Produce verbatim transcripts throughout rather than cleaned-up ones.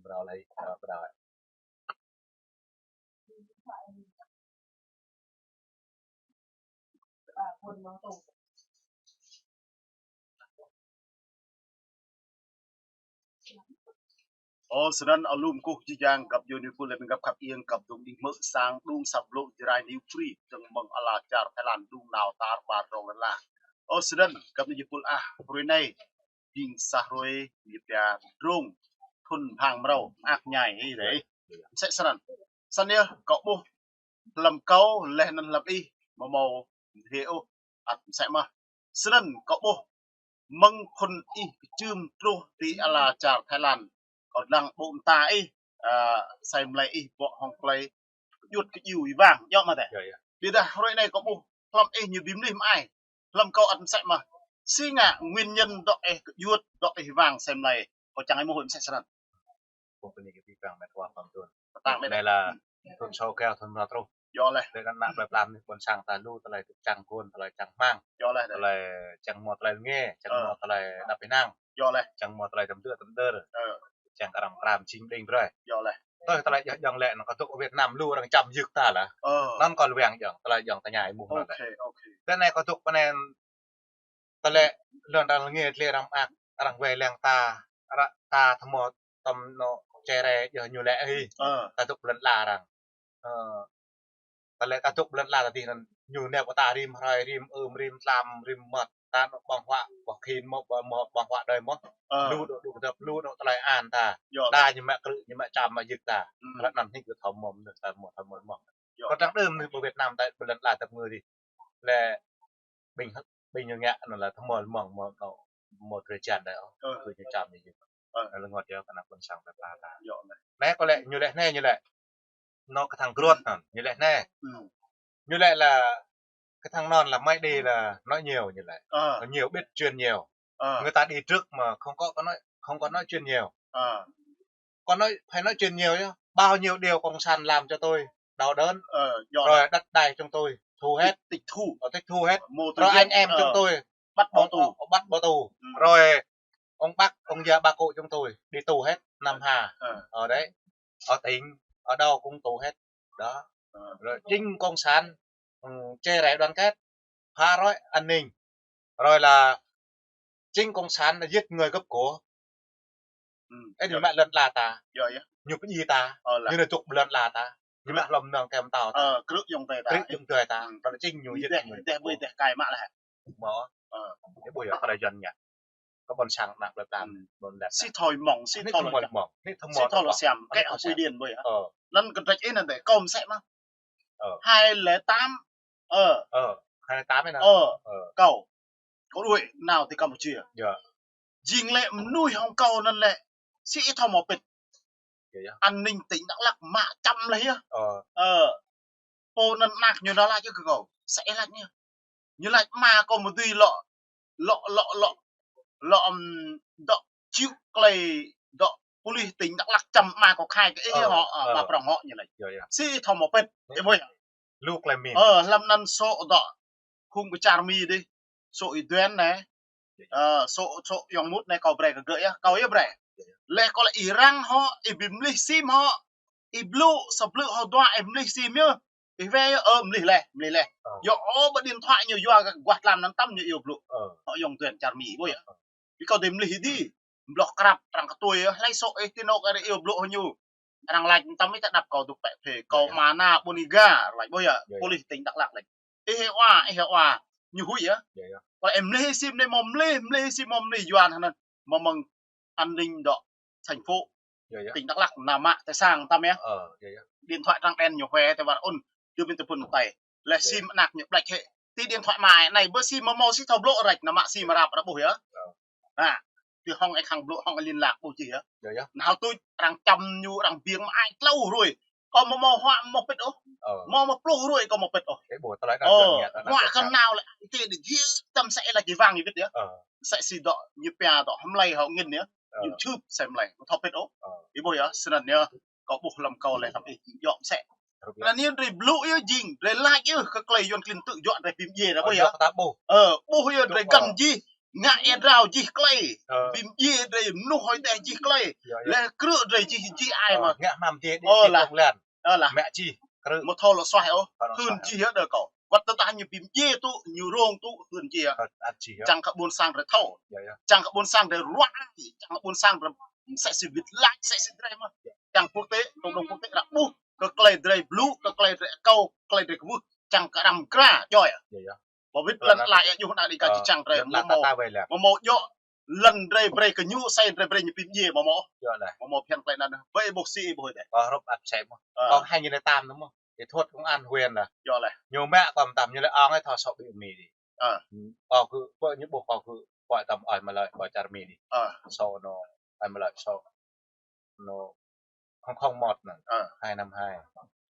Brao lĕ, ơ, brao. Ơ, snăn alum kơkuh jih jang găp djuai ania pul lĕ ƀing găp khăp iêng, găp dŏ đing hmư̆ sang đŭng săp blŭ Jrai New Free, dơ̆ng mơ̆ng ala čar Thái Lan đŭng nao tar ƀar rŏng lăn la. Ơ, snăn găp djuai ania pul ah, hrơi anai, jing sa hrơi ñu pia drông thŭn bhang mrâo, mơak mơñai hĭ dih. Msĕ snăn. Snăn yơh, kâo ƀuh hlăm kâo leh anăn hlăm ih, amâo mâo hĕ ôh, ăt msĕ mơh. Snăn kâo ƀuh mơ̆ng phŭn ih kčưm truh ti ala čar Thái Lan, kâo dlăng ƀô̆ mta ih, ơ, asei mlei ih bŏ hŏng klei kdjuăt kdjiu êwang, djŏ mơ̆ tĕ? Yơh, yơh. Ƀiădah hrơi anai kâo ƀuh hlăm ih ñu bi mlih mơai. Hlăm kâo ăt msĕ mơh. Si ngă nguyên nhân dŏ ih kdjuăt, dŏ ih êwang asei mlei. Kâo čang ih mơ̆ huĭ msĕ snăn. Kâo pơni kơ pi prang met wa păng tuan. Pơtang met. Anai lĕ thŭn sâo kơyâo thŭn mrâo truh. Djŏ leh. Leh anăn ană plei pla mnuih ƀôn sang ta lu tơlơi čang guôn, tơlơi čang hmang. Djŏ leh. Tơlơi čang mâo tơlơi lnge, čang mâo tơlơi đăp ênang. Djŏ leh. Čang mâo tơlơi tơm dơr tơm dơr. Ơ. Čang arăng pram čing đing brơi. Djŏ leh. Tơl tơlơi djŏ djŏng lĕ anăn kâo dŏ Việt Nam lu arăng čăm yưk ta lah. Ơ. Anăn kâo lwang djŏng, tơlơi djŏng ta ñai mơ̆ng anăn lĕ. Ôkê, ôkê. Tơ anai kâo dŏ pơ anai tơlơi lŏn arăng lnge tơlơi arăng mơak, arăng wai lăng ta, arăng ta thâo mâo tơm nô čere djŏ ñu lĕ hĭ. Ơ. Ta dŏ ƀlŏn la arăng. Ơ. Tơlơi ta dŏ ƀlŏn la ta dih anăn ñu nao pơ ta rĭm hrơi, rĭm ưm, rĭm tlam, rĭm mơmŏt. Ta nô ƀơ̆ng huă, ƀơ̆ng khĭn mơ̆, ƀơ̆ng mơ̆, ƀơ̆ng huă đơi mơ̆. Ơ. Lu dŏ, dŏ kơdŏp, lu dŏ tơlơi an ta. Djŏ. Đa ñu mă krư̆, ñu mă čăm, mă yưk ta. Ơ. Tơlơi anăn hĭ kơ thâo mâo mơnuih ta mâo, thâo mâo mơ̆ng. Djŏ. Kơ trang đưm anai ƀơ Việt Nam ta ƀlŏn la ta ngui dih. Lĕ ƀing, ƀing ñu ngă anăn lĕ thâo mâo mơ̆ng, mâo, mâo, mâo drơi jăn đơi ôh. Ơ. Kơ ñu čăm ñu yưk. Ơ. Anăn lĕ ngŏt yơh kơ ană ƀôn sang plei pla ta. Djŏ leh. Anai kâo lĕ, ñu lĕ anai, ñu lĕ. Nô kơ thằng Gruôt anăn, ñu lĕ anai. Ơ. Ñu lĕ là cái thằng non là mày đi là nói nhiều ñu lĕ. Ơ. Là nhiều biết chuyện nhiều. Ơ. Người ta đi trước mà không có, có nói, không có nói chuyện nhiều. Ơ. Có nói, phải nói chuyện nhiều chứ. Bao nhiêu điều cộng sản làm cho tôi đau đớn. Ơ, djŏ leh. Rồi đất đai chúng tôi thu hết. Tịch, tịch thu. Ờ, tịch thu hết. Mô tô. Rồi anh em chúng tôi bắt bỏ tù. Bắt bỏ tù. Ơ. Rồi ông bác, ông già bà cụ chúng tôi đi tù hết, Nam Hà. Ơ. Ở đấy, ở tỉnh, ở đâu cũng tù hết. Đó. Ơ. Rồi chính cộng sản, ừ, chia rẽ đoàn kết, phá rối an ninh. Rồi là chính cộng sản là giết người cướp của. Ơ. Ơ, ñu mă lŏn la ta. Djŏ yơh. Ñu pơdjai ta. Ơ, lă. Ñu nao dŏ ƀlŏn la ta. Ñu mă hlŏm nong kem tao ta. Ơ, krư̆ ayŏng adei ta. Krư̆ ayŏng adei ta. Ơ. Tơlơi chính ñu giết người. Dêh, dêh, dêh, kai mă leh. Mâo. Ơ. Ñu ƀuh yơh, tơlơi jăn ngă. Kơ ƀôn sang ană plei pla, ƀôn lan. Si thâo mơ̆ng, si thâo lŏ mơ̆ng. Si thâo lŏ siam. Kĕ hŏ quy định ƀuh yơh. Ơ. Anăn kơ drĕč ih anăn dêh, kâo msĕ mơh. Ơ. Hai lẻ tám. Ơ. Ơ, hai lẻ tám anăn. Ơ. Ơ. Kâo. Kâo đuaĭ nao ti Campuchia. Yơh. Jing lĕ mnuih hŏng kâo anăn lĕ. Si ih thâo mâo pĭt. Yơh, yơh. An ninh tỉnh Đắk Lắk mă čăm leh yơh. Ơ. Ơ. Pô anăn anak ñu nao lač kơ kâo. Sa ih lač ñu. Ñu lač ama kâo mơ̆ dưi lŏ, lŏ, lŏ, lŏ, lŏ, ưm, dŏ čih klei dŏ police tỉnh Đắk Lắk čăm ama kâo khai kơ ih hŏ, ơ, ba prŏng hŏ ñu lač. Yơh, yơh. Si thâo mâo pĭt, ih ƀuh yơh. Lu klei min. Ơ, hlăm anăn sô̆ dŏ, hung kơ čar Mi dih. Sô̆ Y Duên anei. Ơ, sô̆, sô̆ ayŏng mŭt anei kâo brei kơ gơ̆ yơh, kâo yơh brei. Leh kâo lĕ ih răng hŏ, ih bi mlih sim hŏ. Ih blŭ, sa blư̆ hŏ dua, ih mlih sim yơh. Ih wai yơh, ơ, mlih leh, mlih leh. Ơ. Yơh, ơ, ƀơi điện thoại ñu yua kơ aguah tlam anăn tăm ñu iâu blŭ. Ơ. Hŏ ayŏng Duên čar Mi, ƀuh yơh. Ơ. Bi kâo dê mlih ih dih. Blŏh krăp arăng kơ tui yơh, hlei sô̆ ih ti anôk arăng iâu blŭ hŏ ñu. Arăng lač tăm ih ta đăp kâo dŏ pĕ phê. Kâo ama ană ƀôn Iga, lač ƀuh yơh, police tỉnh Đắk Lắk lač. Ih hĕ wa, ih hĕ wa. Ñu huĭ yơh. Yơh, yơh. Kâo lĕ ih mlih sim anei mâo mlih, mlih sim mâo mlih yua anăn. Mơ̆ng an ninh dŏ thành phố. Yơh, yơh. Tỉnh Đắk Lắk, nao mă tơ sang tăm yơh. Ơ, yơh, yơh. Điện thoại trắng đen ñu hue tơ war ŭn. Dư min tơ pŭn tơi. Leh sim anak ñu ƀlĕč hĕ. Ti điện thoại mai anei bơ sim mâo mâo si thâo blŭ rĕč nao mă sim rap arăng ƀuh yơh. Ơ. Anăn. Ti hŏng ih khăng blŭ hŏng ih liên lạc ƀuh čih yơh. Yơh, yơh. Anăn hal tuč arăng čăm ñu arăng biêng mă ai tlâo hrơi. Kâo mâo mâo huă mâo pĭt ôh. Ơ. Mâo mâo pluh hrơi kâo mâo pĭt ôh. Ơ, huă kơ nao lĕ, ti dih jih tăm sa ih lač ih wang ih wĭt yơh. Ơ. Sa si dŏ, ñu pia dŏ, hmlei hŏ ngĭn yơh. Ơ. Ñu čhưp sa hmlei, mâo thâo pĭt ôh. Ơ. Ih ƀuh yơh, snăn yơh. Kâo ƀuh hlăm kâo leh hlăm ih jing djŏ msĕ. Anăn yơh drei blŭ yơh jing, drei lač yơh, kơ klei Yuăn klin tŭ djŏ drei bi mdjiê drei ƀuh yơh. Ơ, ƀuh yơh drei găn jih. Ngă ia drao jih klei. Ơ. Bi mdjiê drei mơnuih hơi đeh jih klei. Yơh, yơh. Leh krư̆ drei jih, jih ai mơ̆. Ơ, ngă hmăm dih đĭ. Ơ, jih lah. Kông lan. Ơ, lah. Mă jih. Krư̆. Mơ̆ thâo lŏ suaih ôh. Ơ, hưn suaih. Jih yơh đơ kâo. Wăt tơdah ñu bi mdjiê tŭ, ñu rông tŭ, hưn jih yơh. Ơ, ăt jih yơh. Čang kơ ƀôn sang drei thâo. Yơh, yơh. Čang kơ ƀôn sang drei ruă. Čang kơ ƀôn sang drei msĕ si wĭt lač, msĕ si drei mơ̆. Yơh. Čang quốc tế, cộng đồng quốc tế arăng ƀuh. Kơ klei drei blŭ, kơ klei drei akâo, klei drei kwưh. Čang kơ arăng mkra, djơ̆ yơh. Yơh, yơh. Bơ wĭt lăn ala ia juh ană Dega či čang drei, lăn mơ̆ ala mơ̆, ta wai lăng. Mơ̆ mơ̆ djơ̆, lăn drei brei kơ ñu, sai drei brei ñu bi mdjiê mơ̆ mơ̆. Yơh lah. Mơ̆ mơ̆ phiăn klei anăn, wai ih ƀuh si ih ƀuh deh. Ơ, hrup ăt sai mơ̆. Ơ. Kâo hai nghìn lẻ tám anŭn mơ̆. Kỹ thuật công an huyện lah. Yơh lah. Ñu mă kâo mơtam ñu lĕ ong ih thâo sŏ ƀing Mi đĭ. Ơ. Kâo kơ, ƀơi ñu ƀuh kâo kơ, pơai tăm ơi mă lơi, pơai čar Mi đĭ. Ơ. Sŏ anŭn, ơi mă lơi sŏ. Anŭn, không không một anŭn. Ơ. Hai năm hai.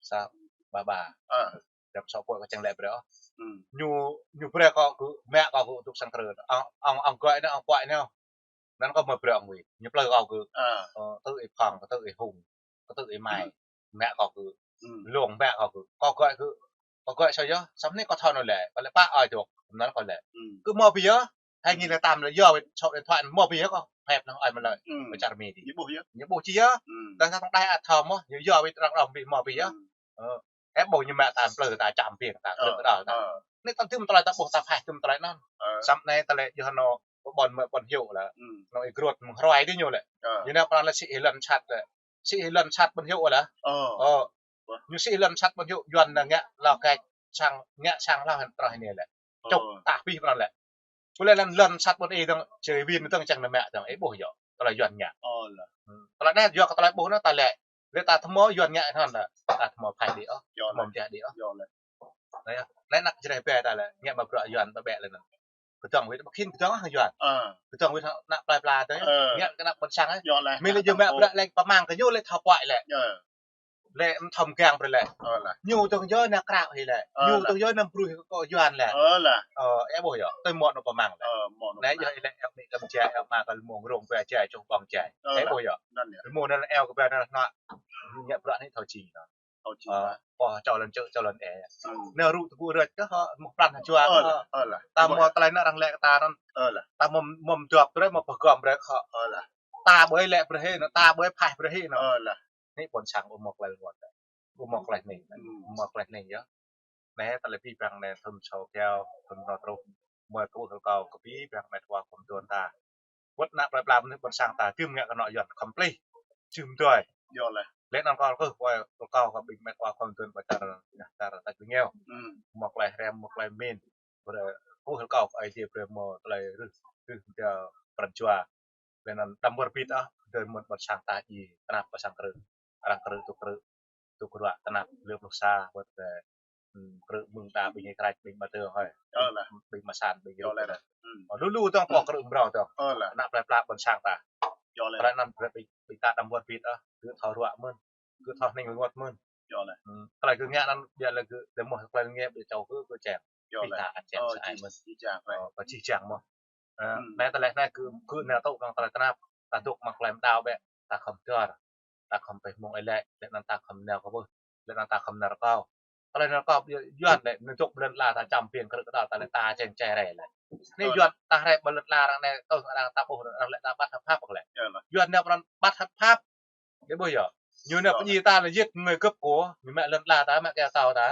Sa ba ba. Ơ. Djŏp sŏ pơai kơ čang lĕ brơi ôh. Ư. Ñu, ñu brơi kâo kơ, mă kâo kơ tŭk sang krư̆. Ong, ong, ong gơ̆ anŭn, ong pơai anŭn. Anŭn kâo mă brơi ong wĭt. Ñu plư kâo kơ. Ơ. Ơ, tŭ ih Phong, tŭ ih Hùng, tŭ ih Mai. Ư. Mă kâo kơ. Ư. Lông mă kâo kơ. Kâo gơ̆ kơ, kâo gơ̆ sa yơh. Samơ̆ anai kâo thâo anŭn lĕ. Kâo lĕ pă ơi dŏ. Anŭn kâo lĕ. Ư. Kơ mơ̆ bi yơh. Hai nghìn lẻ tám lĕ yơh, wĭt số điện thoại mơ̆ bi yơh kâo. Phép anŭn ơi mă lơi. Ư. Pơ čar Mi đĭ. Ñu ƀuh yơh. Ñu ƀuh či yơh. Ư. Tơdah tong đai ăt thâo mơ̆, ñu yơh wĭt arăng rong bi mơ̆ bi yơh. Ư. Ơ. Ơ, ƀuh ñu mă ta plư ta čăm biêng ta, ơ, krư̆ kơdal ta. Ơ. Anai tơdah tơlơi ta ƀuh ta phai tơm tơlơi anŭn. Ơ. Samơ̆ anai tơlơi yơh anŭn, ƀôn mơ̆ ƀôn hyu lah. Ư. Anŭn ih grut mơ̆ng hrơi đĭ ñu lĕ. Ơ. Ñu anai pran lĕ sĭ ih lăn sat lĕ. Sĭ ih lăn sat ƀôn hyu lah. Ơ. Ơ. Wah. Ñu sĭ ih lăn sat ƀôn hyu, Yuan anŭn ngă lao kač sang, ngă sang lao hăng troi anai lĕ. Ơ. Čŭk tah pih pran lĕ. Pơlĕ lăn, lăn sat ƀôn ih dơ̆ng, čơrê win dơ̆ng čang anŭn mă dơ̆ng, ih ƀuh yơh. Tơlơi Yuan ngă. Ơ lah. Ư. Tơlơi anai yua kơ tơlơi ƀuh anŭn ta lĕ. Lĕ ta thâo mơ̆ Yuan ngă anŭn lĕ. Ta thâo mơ̆ phai đĭ ôh. Yơh lah. Mơ̆ mơ̆ mơdeh đĭ ôh. Yơh lah. Anai yơh. Lĕ anăk Jrai ƀe ta lĕ, ngă mă bruă Yuan ƀă ƀĕ lĕ anŭn. Kơdơ̆ng wĭt ƀu khĭn kơdơ̆ng hăng Yuan. Ơ. Kơdơ̆ng wĭt ană plơi pla tơ. Ơ. Ngă kơ ană ƀôn sang ơ. Yơh lah. Mĭn lĕ yua mă bruă lĕ pơmang kơ ñu lĕ thâo pơai lĕ. Ơ. Lĕ mơ̆ thâo mgang brơi lĕ. Ơ lah. Ñu tơ̆ng yơh ană krao ih lĕ. Ơ lah. Ñu tơ̆ng yơh ană bruih kơ Yuan lĕ. Ơ lah. Ơ, ih ƀuh yơh. Tui mơ̆ anŭn pơmang lĕ. Ơ, mơ̆ anŭn. Anai yơh ih lĕ eo mĭ kăm jai, eo ma kơ lơmông rông pơ jai, čuh ƀơ̆ng jai. Ơ lah. Ih ƀuh yơh. Anŭn yơh. Rơmô anŭn eo kơ ƀe anŭn hnă. Ngă bruă anai thâo či anŭn. Thâo či. Ơ, lah. Pô čô lŏn čư̆, čô lŏn ê. Ư. Anai rŭ tơgŭ rơ̆t kơ hŏ, mŭk pran hăng jua. Ơ lah, ơ lah. Ta mơ̆ tơlơi anŭn arăng lĕ kơ ta anŭn. Ơ lah. Ta mơ̆, mơ̆ mơdŏp brơi, mơ̆ pơgŏm brơi kơ hŏ. Ơ lah. Ta ƀơi lĕ brơi hĭ anŭn, ta ƀơi phai brơi hĭ anŭn. Ơ lah. Anai ƀôn sang ƀu mơ̆ tơlơi rơngot. Ƀu mơ̆ tơlơi anai. Ư. Ƀu mơ̆ tơlơi anai yơh. Anai tơlơi abih bang anai thŭn sô kiao, thŭn rơngot truh. Mơi kơ ƀuh kâo kơ abih bang met wa khŏm tuan ta. Wơ̆t ană plơi pla mơnuih ƀôn sang ta, tơm ngă kơ anŏ Yuan khŏm plih. Tơm dơi. Yơh lah. Lĕ anŭn kâo kơ, kâo kơ ƀing met wa khŏm tuan ƀơi čar, čar ta ƀing eo. Ư. Mơ̆ tơlơi hrăm, mơ̆ tơlơi mĭn. Brơi, kơ ƀuh kâo kơ Aê Diê brơi mơ̆ tơlơi rưh, rưh mơ̆ pran jua. Lĕ anŭn đăm wơr bĭt ôh, dơi mơ̆n ƀôn sang ta ih, tơnap ƀôn sang krư̆, arăng krư̆ tŭ krư̆, tŭ kơruă tơnap, lĕ pluh sa, wơ̆t, ơ, ư, krư̆ mơ̆ng ta ƀing ih krač, ƀing mă tơ hơi. Ơ lah. Ƀing mă san, ƀing ih. Yơh lah. Ơ, lu lu dơ̆ng pô krư̆ mrâo dơ̆ng. Ơ lah. Ană plơi pla ƀôn sang ta. Yơh lah. Tơlơi anŭn brơi ƀing, ƀing ta đăm wơr bĭt ôh, kơ thâo ruă mơ̆n, kơ thâo hning rơngot mơ̆n. Yơh lah. Ư, tơlơi kơ ngă anŭn, biă lĕ kơ, lĕ mơ̆ tơlơi ngă ƀing čô kơ, kơ čang. Yơh lah. Ƀing ta ăt čang sa ai mơ̆n. Ơ, či čang mơ̆. Ơ, ư. Anai tơlơi anai kơ, kơ nao tŭ kơ tơlơi tơnap, ta dŏ mă tơlơi mơdao ƀĕ, ta khŏm dơr, ta khŏm pĕ mơ̆ng ih lĕ, lĕ anŭn ta khŏm nao kơ ƀuh, lĕ anŭn ta khŏm nao rơkâo. Tơlơi nao rơkâo Yuan lĕ, anŭn dŏ ƀơi lŏn ala ta čăm biêng krư̆ kơdal ta lĕ ta čeng čai rai lĕ. Anai Yuan ta rai ƀơi lŏn ala arăng anai, tơ̆ng arăng ta ƀuh arăng lĕ ta ƀăt hơ̆p hăp lĕ. Yơh lah. Yuan nao pran ƀăt hơ̆p hăp. Ih ƀuh yơh. Ñu nao pơñi ta lĕ giết người cướp của, ñu mă lŏn ala ta, mă keo tao ta.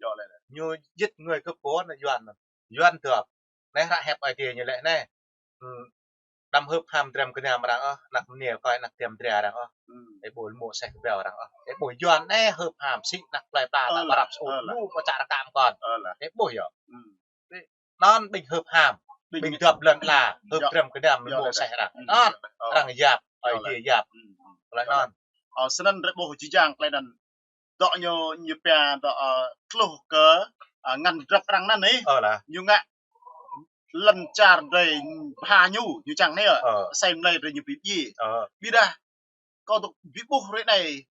Yơh lah. Ñu giết người cướp của anŭn Yuan. Yuan dŏp. Anai hră hiăp Aê Diê ñu lĕ anai. Ư, đăm hưp ham dram kơnam arăng ôh, anăk mơnia kơi anăk tiam dra arăng ôh. Ư. Ih ƀuh lơmô seh kơbao arăng ôh. Ih ƀuh Yuan anai hưp ham sĭ anăk plơi pla ta ƀrăp sơ ôh, lu pơ čar rơkam kơn. Ih ƀuh yơh. Ư. Anŭn ƀing hưp ham, ƀing dŏp lŏn ala, hưp dram kơnam lơmô seh arăng. Anŭn arăng yap, Aê Diê yap. Tơlơi anŭn. Ơ, snăn drei ƀuh jih jang tơlơi anŭn. Dŏ ñu, ñu pia dŏ, ơ, tluh kơ, ơ, ngăn drăp arăng anăn ih. Ơ lah. Ñu ngă lŏn čar drei bha ñu, ñu čang anai ơ. Ơ. Asei mlei drei ñu bi mdjiê. Ơ. Ƀiădah, kâo dŏ bi ƀuh hrơi anai,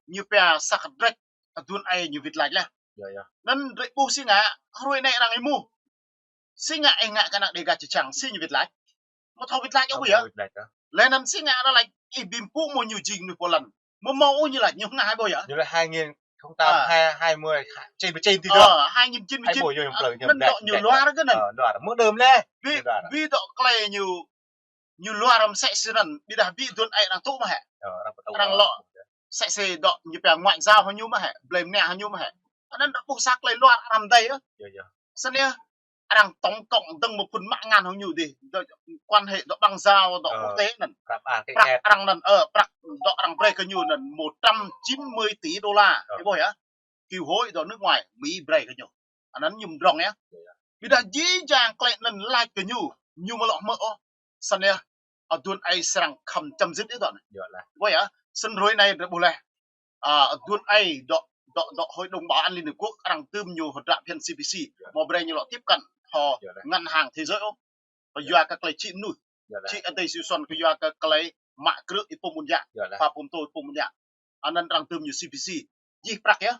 ñu pia sa kơdrĕč, aduôn ai ñu wĭt lač lah. Yơh, yơh. Anăn drei ƀuh si ngă, hrơi anai arăng êmuh. Si ngă ih ngă kơ ană Dega či čang, si ñu wĭt lač. Mơ̆ thâo wĭt lač ôh yơh. Wĭt lač ôh. Leh anăn si ngă arăng lač, ih bi mpŭ mơ̆ ñu jing mơnuih pô lăn. Mơ̆ mâo ôh ñu lač, ñu hngah ƀuh yơh. Ñu lač hai nghìn Không tám, à, hai, hai mươi, chín mươi chín thì được. Ờ, hai nghìn chín mươi chín. Hai mươi, ñu plư, ñu anŭn dŏ ñu luar kơ anŭn. Ờ, luar. Mơ̆ng đưm lĕ. Ƀu, ñu luar. Ƀu dŏ tơlơi ñu, ñu luar mơsĕ si anŭn. Ƀiădah ƀu dŏ ai arăng tŭ mơ̆ hĕ. Ờ, arăng tŭ. Arăng lŏ. Sĕ si dŏ ñu pia ngoại giao hăng ñu mơ̆ hĕ. Blei mơnă hăng ñu mơ̆ hĕ. Anŭn dŏ ƀuh sa tơlơi luar arăng đei yơh. Yơh, yơh. Snăn yơh. Arăng tổng cộng dơ̆ng mơ̆ phŭn mă ngăn hăng ñu dih. Dŏ quan hệ dŏ băng giao, dŏ quốc tế anŭn. Prăk arăng anŭn, ơ, prăk dŏ arăng brơi kơ ñu anŭn một trăm chín mươi tỷ đô la. Ơ. Ih ƀuh yơh. Kiều hối dŏ nước ngoài, Mỹ brơi kơ ñu. Anŭn ñu mdrŏng yơh. Ƀiădah jih jang tơlơi anŭn laĭ kơ ñu, ñu mơ̆ lŏ hmư̆ ôh. Snăn yơh, aduôn ai srăng khŏm chấm dứt yơh dŏ anai. Ih ƀuh yơh. Snăn hrơi anai drơi ƀuh leh. À, aduôn ai dŏ, dŏ, dŏ Hội đồng Bảo an Liên Hợp Quốc arăng tơm ñu hơdră phiăn C P C. Mơ̆ brơi ñu lŏ tiếp cận hăng ngân hàng thế giới ôh. Kơ yua kơ tơlơi čih mơnuih. Čih adai siu son kơ yua kơ tơlơi mă krư̆ ih pô mơ̆n yă. Pha pô mơtô ih pô mơ̆n yă. Anŭn arăng tơm ñu C P C. Jih prăk yơh.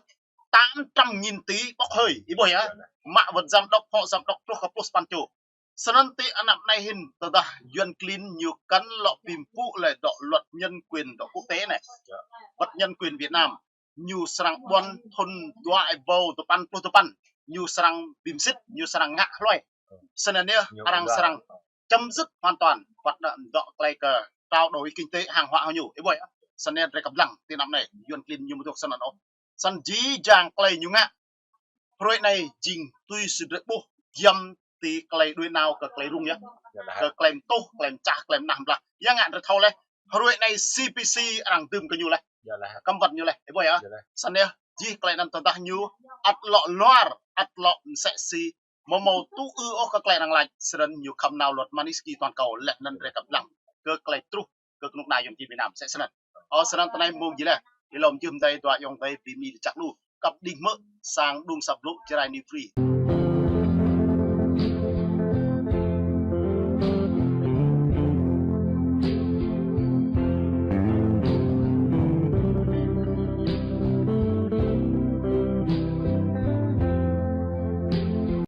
Tám trăm nghìn tỷ bốc hơi. Ih ƀuh yơh. Mă wơ̆t giám đốc, phó giám đốc truh kơ pluh sapăn čô. Snăn tơ anăp anai hĭn tơdah Yuan klin ñu kăn lŏ bi mpŭ lĕ dŏ luật nhân quyền dŏ quốc tế anai. Luật nhân quyền Việt Nam. Ñu srăng ƀuăn thŭn dua êbâo dua păn pluh dua păn. Ñu srăng bi msĭt, ñu srăng ngă hluai. Snăn yơh, arăng srăng chấm dứt hoàn toàn. Wơ̆t anŭn dŏ tơlơi kơ trao đổi kinh tế hàng hóa hăng ñu. Ih ƀuh yơh. Snăn drơi kơblang tơ anăp anai, Yuan klin ñu mơdŏk snăn ôh. Snăn jih jang tơlơi ñu ngă. Hrơi anai jing tui si drơi ƀuh, giăm tơ tơlơi đuaĭ nao kơ tơlơi rŭng yơh. Kơ tơlơi mtuh, tơlơi mčah, tơlơi mnah blah. Yua ngă drơi thâo leh. Hrơi anai C P C arăng dưm kơ ñu leh. Kăm wơ̆t ñu leh. Ih ƀuh yơh. Snăn yơh, jih tơlơi anŭn tơdah ñu ăt lŏ luar, ăt lŏ msĕ si mơ̆ hmâo tŭ ư ôh kơ tơlơi arăng laĭ, snăn ñu khŏm nao luật Magnitsky toàn cầu leh anŭn drơi kơblang kơ tơlơi truh kơ kơnuk kơna Yuan klin Việt Nam mơsĕ snăn. Ơ, snăn tơ anai mông jih leh. Ih lŏm jưh mơdai dua ayŏng adơi ƀing mi lĕ čăk lu. Kăp đĭ hmư̆ sang đung săp blŭ Jrai New Free.